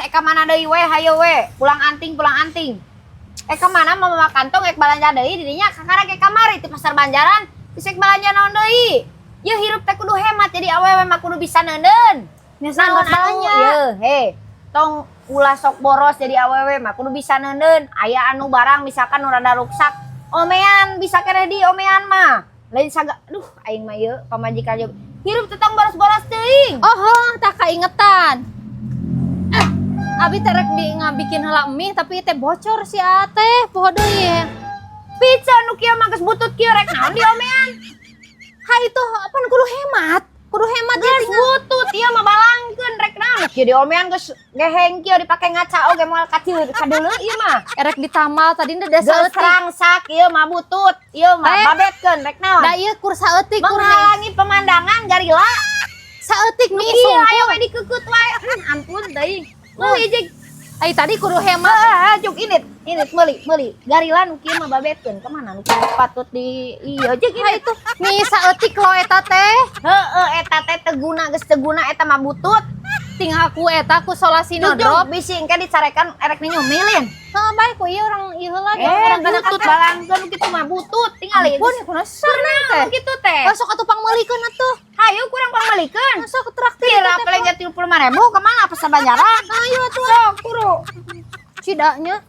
Eka mana deui we, hayo we. Pulang anting, pulang anting. Eka mana mau mawa kantong ek balanja deui dirinya, kakara ke kamari ti pasar Banjaran. Geus ek balanja naon deui? Ye, hirup teh kudu hemat, jadi awewe mah kudu bisa neundeun. Nya Naon anu anu balanja. Ye, he. Tong ulah sok boros, jadi awewe mah kudu bisa neundeun. Aya anu barang misalkan nu rada ruksak, omean bisa keneh di omean mah. Lain saga, duh, aing mah ieu pamajikan jeung hirup teh tong boros-boros teuing. Oh, heuh, tah kaingetan. Ah, abi teh rek ngabikin heula mie, tapi teh bocor si ate, poho deui ya. Pizza nu kieu mah geus butut kieu, rek naon di omean? Ha, itu apa, kudu hemat. Kudu hemat ya Geus tinggal. Butut ieu mah, balangkeun rek naon? Kieu di omean geus geheng kieu, dipake ngaca oge moal kacil kadeuleu ieu mah. Erek ditamal tadi teh da Geus saeutik. rangsak ieu mah, butut ieu mah, Eh. babetkeun rek naon? Da ieu kur saeutik, kur mie. Menghalangi pemandangan, garila. Saeutik mie Iya, ayo sungkul. We dikeukut wae. Ampun teuing. Meuli jeung Ai tadi kudu hemat. Ah, cuk init, init meuli, meuli. Garila nu kieu mah babetkeun, kemana nu kieu patut di ieu jeung Ha, init. Itu mie saeutik lo eta teh. Heeh, eta teh teu guna, geus teu guna eta mah, butut. Tinggal ku eta ku solasi Juk drop. Bisi engke dicarekan erek nyumilin. Heeh, bae ku ieu orang ieu heula Eh, orang kana butut, balangkeun kitu mah butut tingali. Ampun, kunaon teh. Kitu teh. Oh, sok atuh pangmeulikeun atuh. Hayu kurang pangmeulikeun. Sok traktir Kira eta teh. paling 35.000 kemana pasar Banjaran? Ayo atuh. Sok kuru. Cidanya.